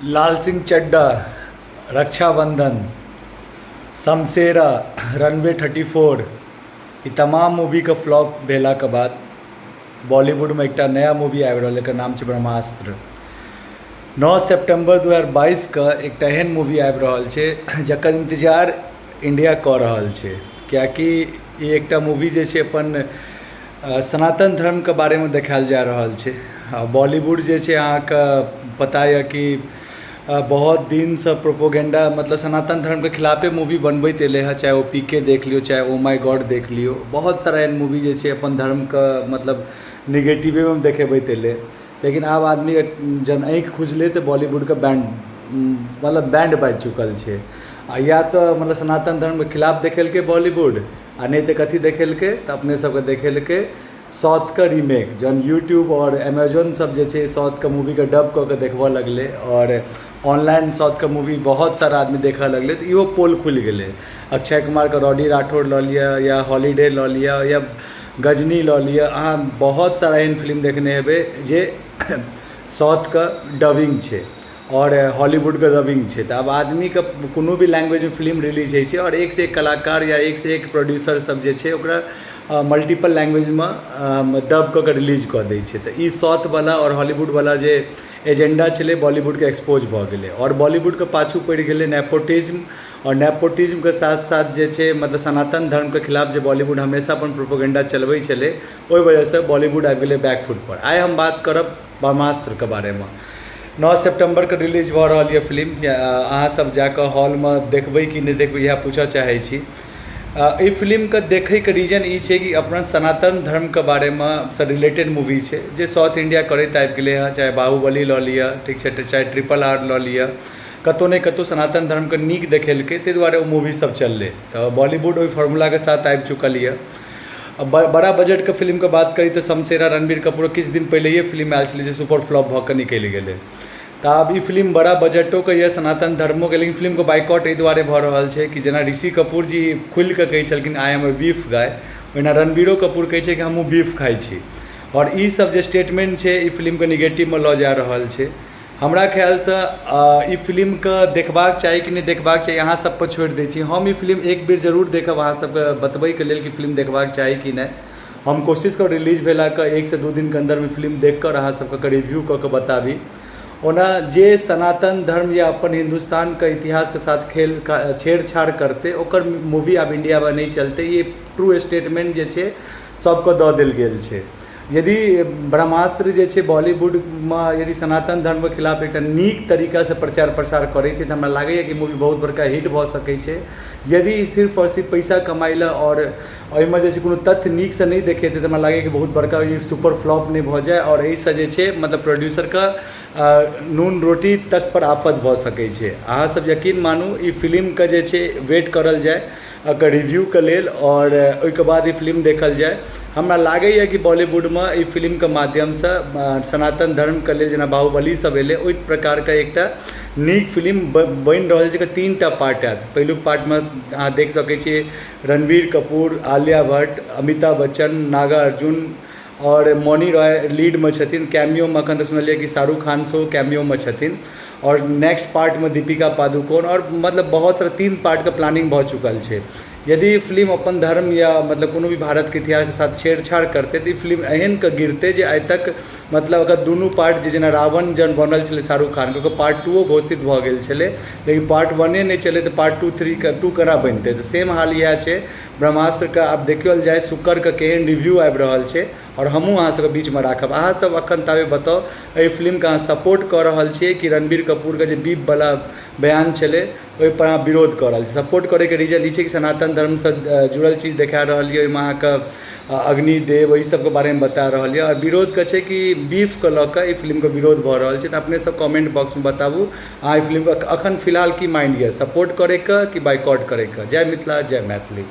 लाल Singh Chaddha, Rakshabandhan, Shamshera, runway 34, ई तमाम मूवीके flop भेलाके बाद बॉलीवुडमे एकटा नया मूवी आबि रहल, एकर नाम छै ब्रह्मास्त्र। 9 सेप्टेम्बर 2022के एकटा एहन मूवी आबि रहल छै जकर इन्तजार इण्डिया कऽ रहल छै, किएकि ई एकटा मूवी जे छै अपन सनातन धर्मके बारेमे देखायल जा रहल छै। आ बॉलीवुड जे छै, अहाँके पता यऽ कि बहुत दिनसँ प्रोपोगेण्डा, मतलब सनातन धर्मके खिलाफे मूवी बनबैत एलै हँ। चाहे ओ पी के देख लियौ, चाहे ओ माइ गॉड देख लियौ, बहुत सारा एहन मूवी जे छै अपन धर्मके मतलब निगेटिवेमे देखेबैत एलै। लेकिन आब आदमीके जहन आँखि खुजलै तऽ बॉलीवुडके बैंड, मतलब बैंड बाजि चुकल छै। आ या तऽ मतलब सनातन धर्मके खिलाफ देखेलकै बॉलीवुड, आ नहि तऽ कथी देखेलकै? तऽ अपने सबके देखेलकै साउथके रीमेक। जहन यूट्यूब आओर एमेजोन सब जे छै साउथके मूवीके डब कऽ के देखबऽ लगलै आओर ऑनलाइन साउथके मूवी बहुत सारा आदमी देखऽ लगलै, तऽ इहो पोल खुलि गेलै। अक्षय कुमारके रॉडी राठौर लऽ लिअ या हॉलीडे लऽ लिअ या गजनी लऽ लिअ, अहाँ बहुत सारा एहन फिल्म देखने हेबै जे साउथके डबिंग छै आओर हॉलीवुडके डबिंग छै। तऽ आब आदमीके कोनो भी लैंग्वेजमे फिल्म रिलीज होइ छै आओर एकसँ एक कलाकार या एकसँ एक प्रोड्यूसर सब जे छै ओकरा मल्टीपल लैंग्वेजमे डब कऽ के रिलीज कऽ दै छै। तऽ ई साउथवला आओर हॉलीवुडवला जे एजेंडा छलै, बॉलीवुडके एक्सपोज भऽ गेलै आओर बॉलीवुडके पाछू पड़ि गेलै नेपोटिज्म। आओर नेपोटिज्मके साथ साथ जे छै मतलब सनातन धर्मके खिलाफ जे बॉलीवुड हमेशा अपन प्रोपोगेंडा चलबै छलै, ओहि वजहसँ बॉलीवुड आबि गेलै बैकफुटपर। आइ हम बात करब ब्रह्मास्त्रके बारेमे। 9 सेप्टेम्बरके रिलीज भऽ रहल यऽ फिल्म। अहाँसभ जाकऽ हॉलमे देखबै कि नहि देखबै, इएह पूछऽ चाहै छी। एहि फिल्मके देखैके रीजन ई छै कि अपना सनातन धर्मके बारेमे सँ रिलेटेड मूवी छै, जे साउथ इंडिया करैत आबि गेलै हँ। चाहे बाहुबली लऽ लिअ, ठीक छै, चाहे ट्रिपल आर लऽ लिअ, कतहु ने कतहु सनातन धर्मके नीक देखेलकै, ताहि दुआरे ओ मूवीसभ चललै। तऽ बॉलीवुड ओहि फॉर्मूलाके साथ आबि चुकल यऽ। बड़ा बजटके फिल्मके बात करी तऽ शमशेरा, रणबीर कपूर, किछु दिन पहिलैए फिल्म आयल छलै, जे सुपर फ्लॉप भऽ कऽ निकलि गेलै। तऽ आब ई फिल्म बड़ा बजटोके यऽ, सनातन धर्मोके, लेकिन फिल्मके बाइकआउट एहि दुआरे भऽ रहल छै कि जेना ऋषि कपूर जी खुलि कऽ कहै छलखिन "I am a beef guy", ओहिना रणबीरो कपूर कहै छै कि हमहूँ बीफ खाइ छी। आओर ई सब जे स्टेटमेंट छै, ई फिल्मके निगेटिवमे लऽ जा रहल छै। हमरा ख्यालसँ ई फिल्मके देखबाक चाही कि नहि देखबाक चाही, अहाँ सब पर छोड़ि दै छी। हम ई फिल्म एक बेर जरूर देखब अहाँ सबके बतबैके लेल कि फिल्म देखबाक चाही कि नहि। हम कोशिश करब रिलीज भेलाके 1 से 2 दिनके अन्दरमे फिल्म देखि कऽ अहाँ सबके रिव्यू कऽ कऽ बताबी। ओना जे सनातन धर्म या अपन हिन्दुस्तानके इतिहासके साथ खेल छेड़छाड़ करतै, ओकर मूवी आब इण्डियामे नहि चलतै। ई ट्रू स्टेटमेन्ट जे छै सबके दऽ देल गेल छै। यदि ब्रह्मास्त्र जे छै बॉलीवुडमे यदि सनातन धर्मके खिलाफ एकटा नीक तरीकासँ प्रचार प्रसार करै छै, तऽ हमरा लागैए कि मूवी बहुत बड़का हिट भऽ सकै छै। यदि सिर्फ आओर सिर्फ पैसा कमाइ लए आओर ओहिमे जे छै कोनो तथ्य नीकसँ नहि देखेतै, तऽ हमरा लागैए कि बहुत बड़का ई सुपर फ्लॉप नहि भऽ जाय आओर एहिसँ जे छै मतलब प्रोड्यूसरके नून रोटी तक पर आफत भऽ सकै छै। अहाँसभ यकीन मानू, ई फिल्मके जे छै वेट करल जाय एकर रिव्यूके लेल आओर ओहिके बाद ई फिल्म देखल जाय। हमरा लागैए कि बॉलीवुडमे ई फिल्मके माध्यमसँ सनातन धर्मके लेल जेना बाहुबली सब एलै, ओहि प्रकारके एकटा नीक फिल्म बनि रहल छै, जकर तीन टा पार्ट आयत। पहिलुक पार्टमे अहाँ देख सकै छियै रणबीर कपूर, आलिया भट्ट, अमिताभ बच्चन, नागार्जुन आओर मौनी रॉय लीडमे छथिन। कैमियोमे एखन तऽ सुनलियै कि शाहरुख खान सेहो कैमियोमे छथिन। आओर नेक्स्ट पार्टमे दीपिका पादुकोण आओर मतलब बहुत सारा तीन पार्टके प्लानिंग भऽ चुकल छै। यदि ई फिल्म अपन धर्म या मतलब कोनो भी भारतके इतिहासके साथ छेड़छाड़ करतै, तऽ ई फिल्म एहन कऽ गिरतै जे आइ तक मतलब एकर दुनू पार्ट जे जेना रावण जहन बनल छलै शाहरुख खानके, ओकर पार्ट टूओ घोषित भऽ गेल छलै, लेकिन पार्ट वने नहि चलै तऽ पार्ट टू, थ्रीके टू केना बनितै? तऽ सेम हाल इएह छै ब्रह्मास्त्रके। आब देखल जाय शुक्रके केहन रिव्यू आबि रहल छै आओर हमहूँ अहाँ सबके बीचमे राखब। अहाँसब एखन ताबे बताउ, एहि फिल्मके अहाँ सपोर्ट कऽ रहल छियै कि रणबीर कपूरके जे बीफवला बयान छलै, ओहिपर अहाँ विरोध कऽ रहल छी? सपोर्ट करैके रीजन ई छै कि सनातन धर्मसँ जुड़ल चीज देखा रहल यऽ, ओहिमे अहाँके अग्निदेव, एहि सबके बारेमे बता रहल यऽ। आओर विरोधके छै कि बीफके लऽ कऽ एहि फिल्मके विरोध भऽ रहल छै। तऽ अपने सब कमेंट बॉक्समे बताबू, अहाँ एहि फिल्मके अखन फिलहाल की माइंड यऽ, सपोर्ट करैके कि बाइकआउट करैके? जय मिथिला, जय मैथिली।